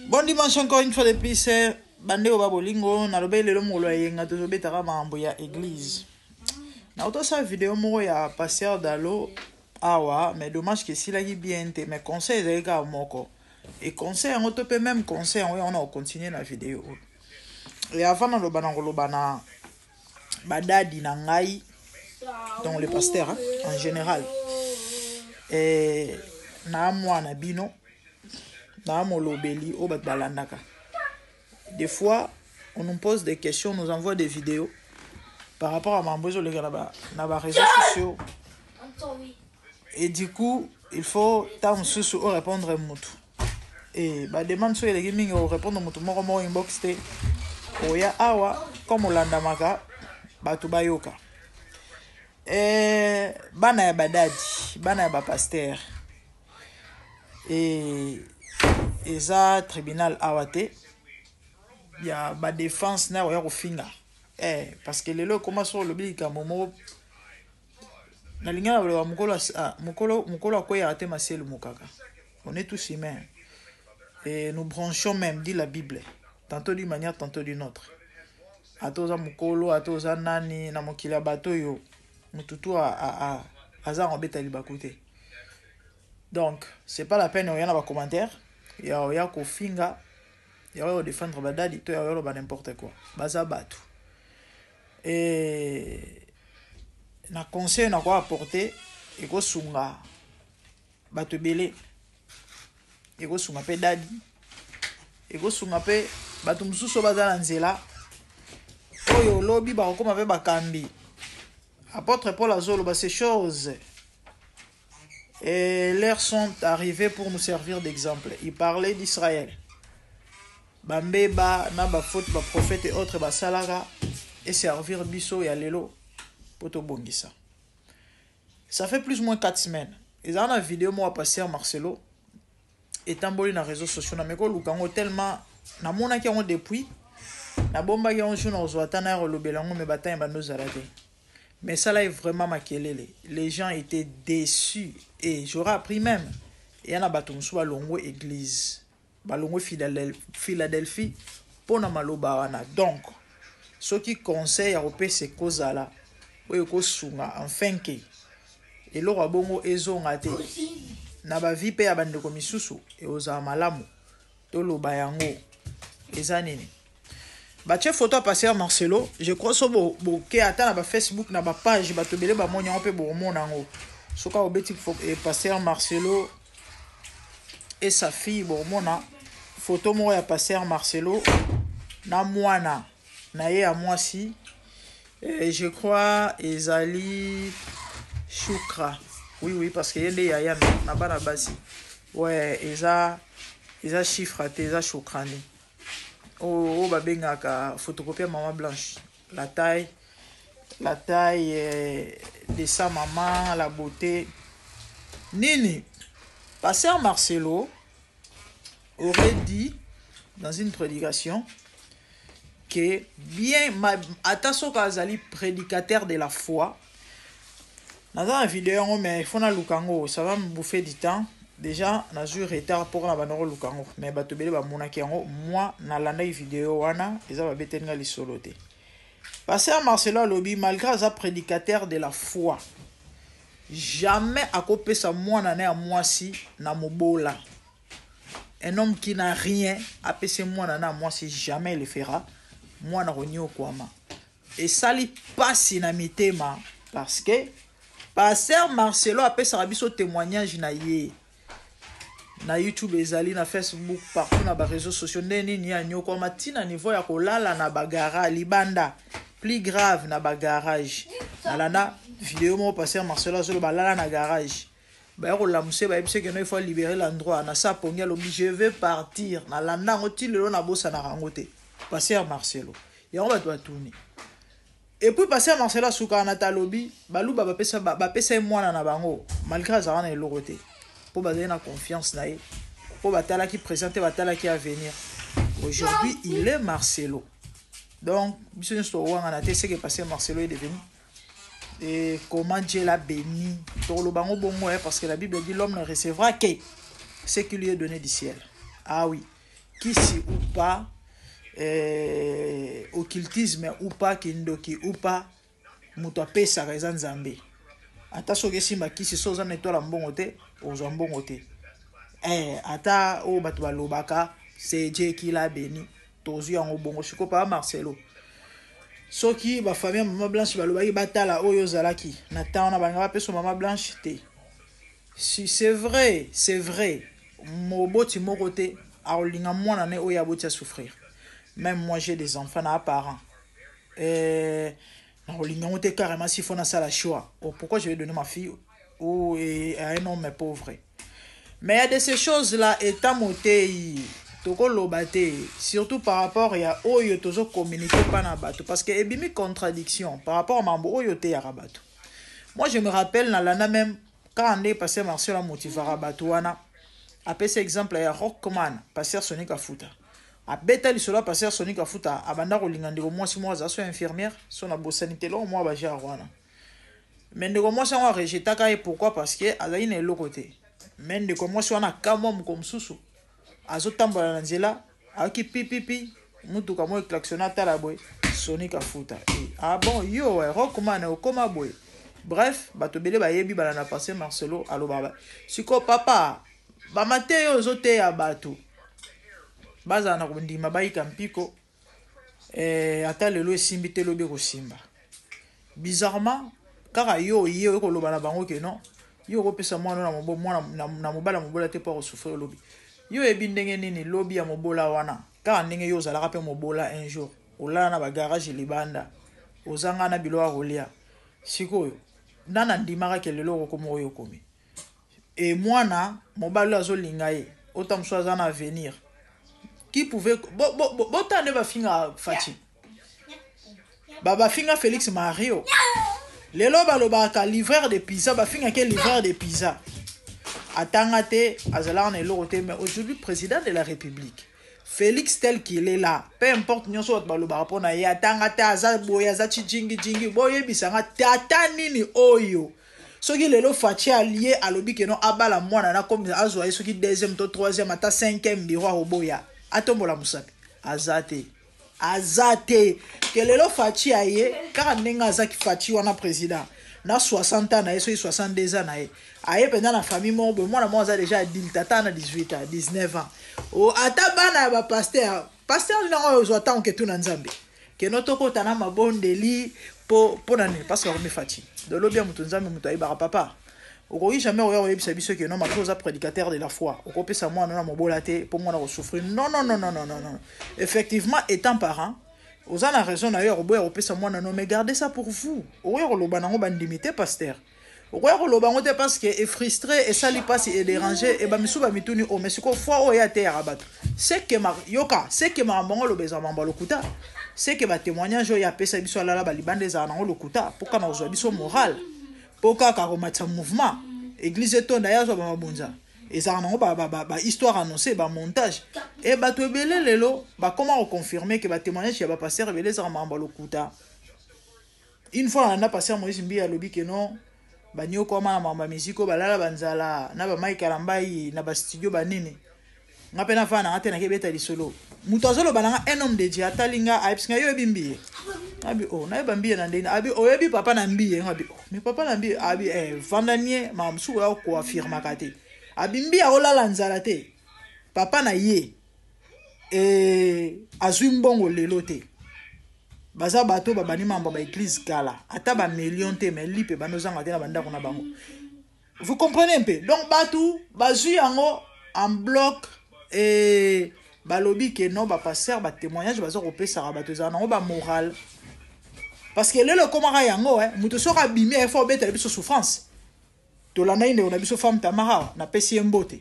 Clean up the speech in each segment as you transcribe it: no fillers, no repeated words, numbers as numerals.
Bon dimanche encore une fois de plus. Eh, bandeko ba bolingo, nalobeli lelo mokolo ya yenga tozobetaka makambo ya église. Naotosala video moko ya pasteur Dalo awa, mais dommage que esilaki bien te, mais conseil ezali kaka moko. Et conseil yango to pe même conseil yango yango na kocontinue na video oyo. Et avant naloba na koloba na badadi na ngai donc le pasteur hein, en général et na mwana bino na molobeli oyo bato balandaka. Des fois on nous pose des questions, on nous envoie des vidéos par rapport à mambo ezoleka na ba réseaux sociaux et du coup il faut ntango mosusu orépondre motu e bademande soki eleki mingi orépondre motu moko moko inbox te, oya awa comme olandamaka bato bayoka. E bana ya badadi, bana ya bapasteur, e eza tribunal awa te ya badéfense na oya kofinga eh, parce que lelo ekoma so olobi likambo moko nalingi na baloba mokolo ah, mokolo mokolo akweyaka te maselu mokaka. On est tous humains et nous bronchons même, dit la Bible, tantôt d'une manière, tantôt d'une autre. Ata oza mokolo, ata oza nani na mokili ya bato oyo, motutu aza kobeta libaku te. Donc c'est pas la peine oya na bacommentaire ya oya kofinga, ya oya kodefendre badadi to ya oya oloba n'importe quoi. Baza bato e na conseil na koapporte ekosunga bato ebele, ekosunga mpe dadi, ekosunga mpe bato mosusu oyo baza na nzela oyo olobi bakokóma mpe bakambi. Apôtre Paul azoloba ces choses et leur sont arrivées pour nous servir d'exemple. Il parlait d'Israël, bambeba na bafaute baprophète et autres basalaka eservir biso ya lelo mpo tobongisa. Ça fait plus ou moins 4 semaines ezala na video moko ya pasteur Marcelo etamboli na réseaux sociaux. Nameki oluka yango tellement namonaki yango depuis, nabombaki yango jour nakozwa ata na ya kolobela yango, me batanye bando ozala te. Mais ça là est vraiment makelele, les gens étaient déçus et j'aurais appris même eya na bato mosusu balongwe église, balongwe Philadelphie mpona maloba wana. Donc soki conseil ya kopesa ekozala oyo ekosunga enfin ke eloko ya bongo ezonga te na bavie mpe ya bandeko misusu, ekozala malamu toloba yango. Eza nini? Batie photo ya pasteur Marcelo, je crois. So boke ata na bafacebook, na bapage, bato ebele bamoni yango mpe bokomona yango. Soki obeti pasteur Marcelo et sa fille, bokomona photo moko ya pasteur Marcelo na mwana na ye ya mwasi. Je crois ezali Shukra. Oui, parce que ye nde yaya na bana basi. Ouais, eza chiffre te, eza Shukra nde oyo babengaka photocopie ya mama Blanche, la taille de sa maman, la beauté nini. Pasteur Marcelo aurait dit dans une prédication que bien ata soki azali prédicateur de la foi. Naza na video yango, mais il faut naluka yango, ça va me bouffer du temps. Déjà nazwi retard mpo na banda koluka yango, mais bato ebele bamonaki yango. Moi nalandaki video wana, eza babeteli nga lisolo te. Pasteur Marcelo alobi malgré aza prédicateur de la foi, jamais akopesa mwana na ya mwasi na mobola. Un homme qui n'a rien apesi mwana na mwasi, jamais il le fera. Mwana koniokwama, esali pasi na mitema parce que pasteur Marcelo apesaka biso témoignage na ye na YouTube, ezali na Facebook, partout na baréseaux sociaux, nde nini anyokwama ntina niveau ya kolala na bagara libanda, plus grave na bagarage. Nalanda video moko, pasteur Marcelo azoloba alala na garage, baya kolamusa, bayebi que non, il faut libérer l'endroit. Na sa pongi, alobi: "Je vais partir." Nalanda yango ti lelo, nabosanaka yango te. Pasteur Marcelo yango bato batuni. Et puis pasteur Marcelo asukaka na talobi baluba bapesa bapesa ye mwana na bango malgré azalaka na eloko te, mpo bazali na confiance na ye, mpo batalaki présent te, batalaki avenir. Aujourd'hui il est Marcelo. Donc biso nyonso towangana te ce que pasteur Marcelo est devenu et comment Dieu l'a béni. Tokoloba yango bongo, parce que la Bible dit: "L'homme ne recevra que ce qui lui est donné du ciel." Ah oui. Kisi ou pas, eh, occultisme ou pas, kindoki ou pas, moto apesaka eza Nzambe. Ata soki esimba kisi, so oza na etoile ya mbongo te, ozwa mbongo te. Eh, ata oyo bato balobaka, c'est Dieu qui l'a béni. Tozwi yango bongo. Sikoyo papa Marcelo, soki ba famille ya mama Blanche balobaki batala oyo ozalaki na temps wana, balinga bapesa mama Blanche te. Si c'est vrai, c'est vrai, moboti moko te akolinga mwana ne oyo aboti a souffrir. Même moi j'ai des enfants na parents. Eh, nakolinga yango te carrément s'il faut nasala choix. Oh, pourquoi je vais donner ma fille ou et, à un homme pauvre? Mais il y a de ces choses-là, étant motei, tokoloba te, surtout par rapport ya oyo tozo communiquer pa na bato, parce que ebimi contradiction par rapport à mambo oyo te ya bato. Moi je me rappelle na lana même quand nde pasteur Marcel amotivaka bato wana, apesa exemple ya Rockman, pasteur Sony Kafuta. Abeta lisolo ya pasteur Sony Kafuta, abanda kolinga ndeko mwasi moko aza so infirmière, so na bosani te eloko moko ba genre wana. Mais ndeko mwasi yango arejetaka ye, pourquoi? Parce que azali na eloko te. Mais ndeko mwasi wana akamwa moko mosusu, azotambola na nzela, ayoki pipipi, mutuka moko eklaxonne, atala boye, Sony Kafuta. Eh, ah bon, yo ouais, Rockman okoma boye. Bref, bato ebele bayebi bala na pasteur Marcelo alobaka. Siko papa, ba mateyo ozoteya bato bazala na kondima, bayika mpiko, eh, ata lelo esimbi te, lobi ekosimba. Bizarrement, kaka yo oye oye koloba na bango ke non, yo okopesa mwana na mobo, mwana na mobala mobola te mpo akosouffrir lobi. Yo oyebi ndenge nini lobi ya mobola wana, kaka ndenge yo ozalaka mpe mobola un jour, olala na bagarage libanda, ozanga na biloko ya kolia. Sikoyo nana ndimaka ke lelo okokoma oyo okomi. E mwana mobali oyo azolinga ye, ota mosusu aza na avenir. Qui pouvait bota nde bafinga Fatshi. Ba bafinga Félix Mario. Lelo balobaka livreur de pizza, bafinga ke livreur de pizza. Atanga te, azalaka na eloko te, mais aujourd'hui président de la République Félix tel qu'il est là, peu importe nyonso bato balobaka mpo na ye, atanga te, aza boye, aza tshijingi-jingi, boyebisanga tata nini oyo. Soki lelo Fatshi alie alobi ke non abala mwana na comme azwa ye soki deuxième to troisième ata cinquième bureau akoboya, atombola mosapi, aza te. Aza te. Ke lelo Fatshi aye, kaka ndenge azaki Fatshi wana président, na 60 ans na ye, soki 62 ans na ye, aye mpenza na famille moko boye, mwana moko aza déjà adulte, ata na 18 ans, 19 ans. O, ata bana ya ba pasteur, pasteur nini oyo ozwa ntango ke tuna Nzambe. Keno tokota na mabondeli po po na nini, parce que akomi Fatshi. Donc lobi ya moto Nzambe moto ayebaka papa. Okoki jamais oya koyebisa biso ke non, malgré oza prédicateur de la foi, okopesa mwana na mobola te po mwana kosouffrir. Non, non, non, non, non, non, non. Effectivement, étant parent, oza na raison na yo ya koboya kopesa mwana no, mais gardez ça pour vous. Okoya koloba nango bandimi te, pasteur. Okoya koloba yango te parce que efrustré, esali mpasi, edérange, e bamisu bamituni o, mais sikoyo foi oyo ateyaka bato, c'est que yoka, c'est que makambo yango aloba ezala makambo ya lokuta, c'est que batémoignage oyo apesa biso alala balibanda ezala nango lokuta, mpo kaka kozwa biso moral, mpo kaka komatisa mouvement église etonda, ye azwa bamabonza, ezalaka nango bahistoire annoncé, bamontage. E bato ebele lelo bakoma koconfirme ke batémoignage ya bapasteur ebele ezalaka makambo ya lokuta. Une fois nalanda pasteur Moïse Mbiye alobi ke non, baniokwama na makambo ya miziki oyo, balala banzala na bamaikala mbai na bastudio banini. Nga mpe nafana nanga te, nakebeta lisolo, moto azoloba nanga, un homme de Dieu atali nga, ayebisi nga: yo oyebi Mbiye? Abi oh, nayeba Mbiye na ndeni. Abi oyebi papa na Mbiye? Nga abi oh, mais papa na Mbiye. Abi eh, vanda nie, makambo mosusu oya koafirmaka te. Abi Mbiye akolala nzala te, papa na ye eh, azwi mbongo lelo te. Baza bato babandi mambo ya baeglise kala, ata bamillion te, mais lipe bandozanga te na bandako na bango. Vous comprenez un peu? Donc bato bazwi yango en bloc e balobi ke non, bapasteur batémoignage baza kopesaka bato ezala nango bamoral, parce que lelo ekomaka yango moto soki abimi aye fo obetela biso souffrance. Tolandaki ndeko na biso femme Tamara, napesi ye mbote.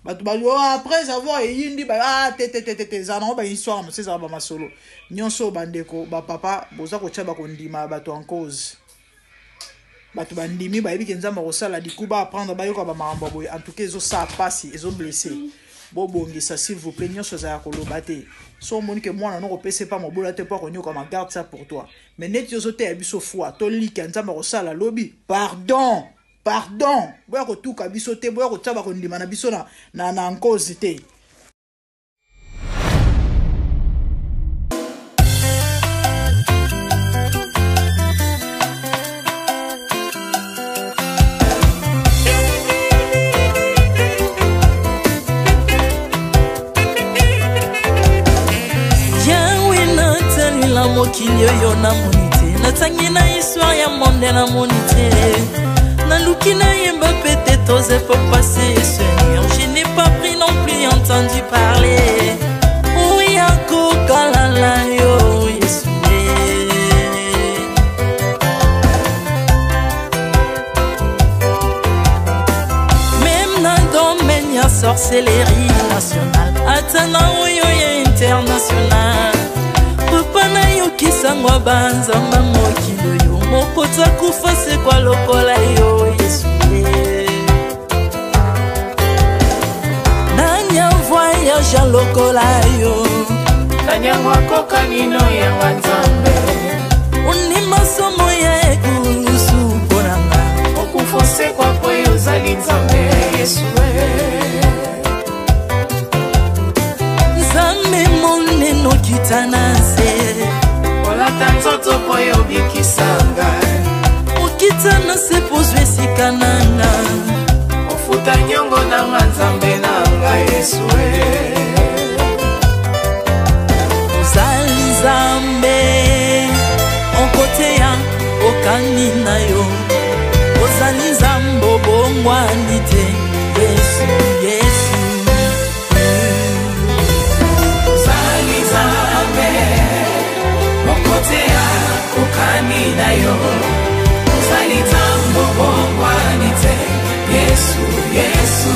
Bato ba oh, après avoir eyindi ba ah, te te te te te, ezala nango bahistoire mosusu, ezala bamasolo nyonso. Bandeko bapapa, boza kotia bakondima bato en cause. Bato bandimi, bayebi ke Nzambe akosala liku, baapprendre, bayoka bamakambo ya boye. En tout cas ezosala mpasi, ezoblesse. Bobongisa s'il vous plaît. Nyonso ezala koloba te. So omoni ke mwana no kopesa epa mobola te mpo akonyokama, garde ça pour toi. Mais neti ozoteya biso foi, tolika Nzambe akosala lobi, pardon, pardon, boya kotuka biso te, boya kotia bakondima na biso na nkozi te. Mokili oyo namoni te, natangi na histoire ya monde namoni te, naluki nayemba peut-être aux époques passées. Seigneur, je n'ai pas pris non plus entendu parler oya kokalala yo Yesu. Même na domaine ya sorcellerie nationale, ata na oyo ya international, papa nayokisango banzamba mokili oyo moko takufa sekwa lokola yo Yesu. Nani avoyage lokola yo? Nani yango akoka nino yanga Nzambe? Ondima somo ya ekulusu mpo na nga. Okufa osekwa po yo ozali Nzambe Yesu. Nzambe monene okita na nse, olata nzoto po yo obikisa ngai. Okita na se po ozwa esika na nga. Ofuta nyongo na nga Nzambe na ngai Yesu. Ozali Nzambe okoteya okani na yo, ozali Nzambe obongwani te Yesu, Yesu. Ozali Nzambe okoteya okani na yo, ozali Nzambe obongwani te Yesu, Yesu.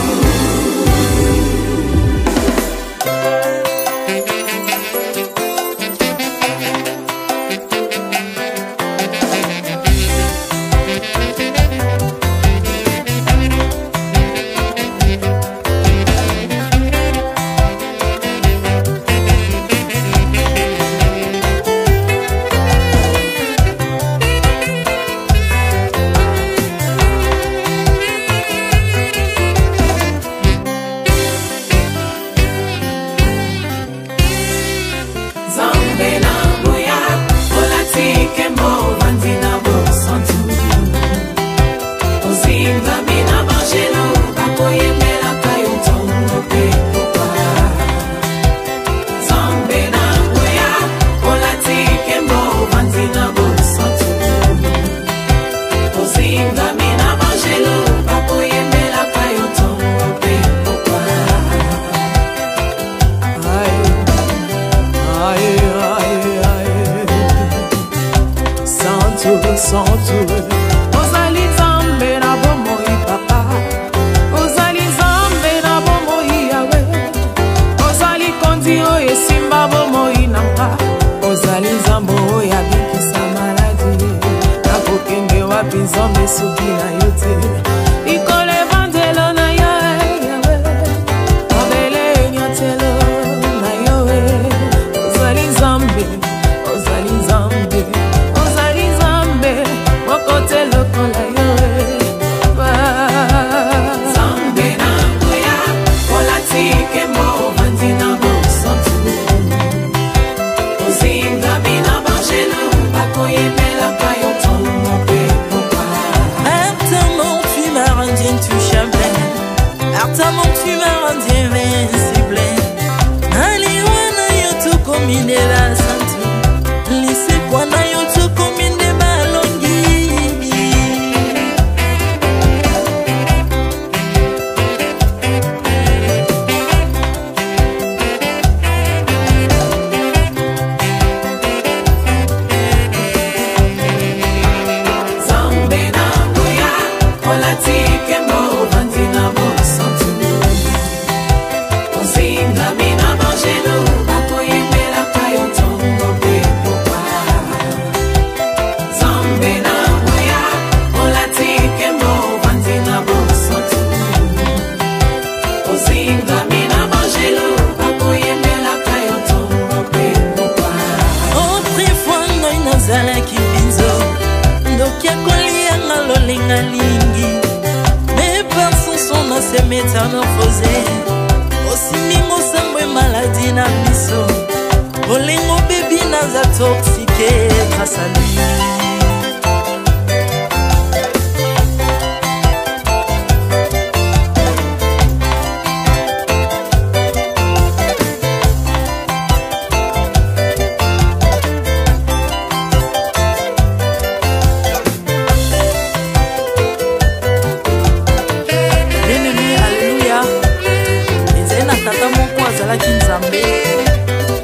Ozali Nzambe na bomoi papa, ozali Nzambe na bomoi Yawe, ozali kondi oyo esimba bomoi na nga, ozali Nzambe oyo abikisa maladi. Nakokende wapi Nzambe soki na yo te? Likolo evandelo na yo Yawe, mabele enyatelo na yo. Ozali Nzambe, ozali Nzambe, ozali Nzambe mokote lokola yo. Nzambe na nguya, olati nkembo, ovandi na bosantu, ozingami na banjelu bakoyembelaka yo ntongo mpe pokwa. Apparemment tu m'as rendu intouchable, apparemment tu m'as rendu invincible. Naliwa na yo tokomi nde basantu, lisekwa na yo tokomi nde balongi. Nzambe na nguya, olati nkembo, ovandi na bosantu, ozingami na banjelu bakoyembelaka yo ntongo mpe pokwa. Nzambe na nguya, olati nkembo, ovandi na bosantu, ozingami na banjelu bakoyembelaka yo ntongo mpe pokwa. Autrefois ngai nazalaki mpinzo, ndoki akolianga lolenga lingi, mais par son son na se métamorphosé, osimingo sango maladi na biso, bolingo bebi naza toxique grâce à lui. Azalaki Nzambe.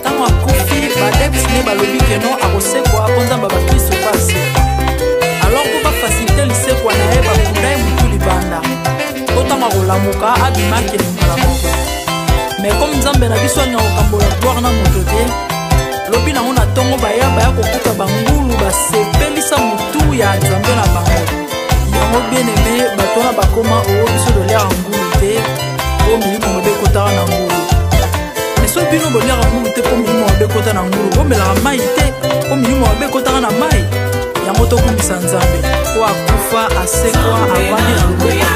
Ntango akufi, baadeptes ne balobi que non, akosekwa mpo Nzambe ya bakristo mpe asekwa. Alors mpo bafaciliter lisekwa na ye, bakunda ye motu libanda, mpo ntango akolamuka abima, akende mbala moko. Mais comme Nzambe na biso alinga kokambola gloire na moto te, lobi nango na ntongo baya kokuta bangulu basepelisa motu ya Nzambe na bango. Yango, bien aimé, bato wana bakoma oo biso toliaka ngulu te mpo milimo mabe ekotaka na ngulu. Mais so bino boliaka ngulu te mpo milimo mabe ekota na ngulu, bomelaka mai te mpo milimo mabe ekotaka na mai. Yango tokumbisa Nzambe po akufa, asekwa, avandi na loboko ya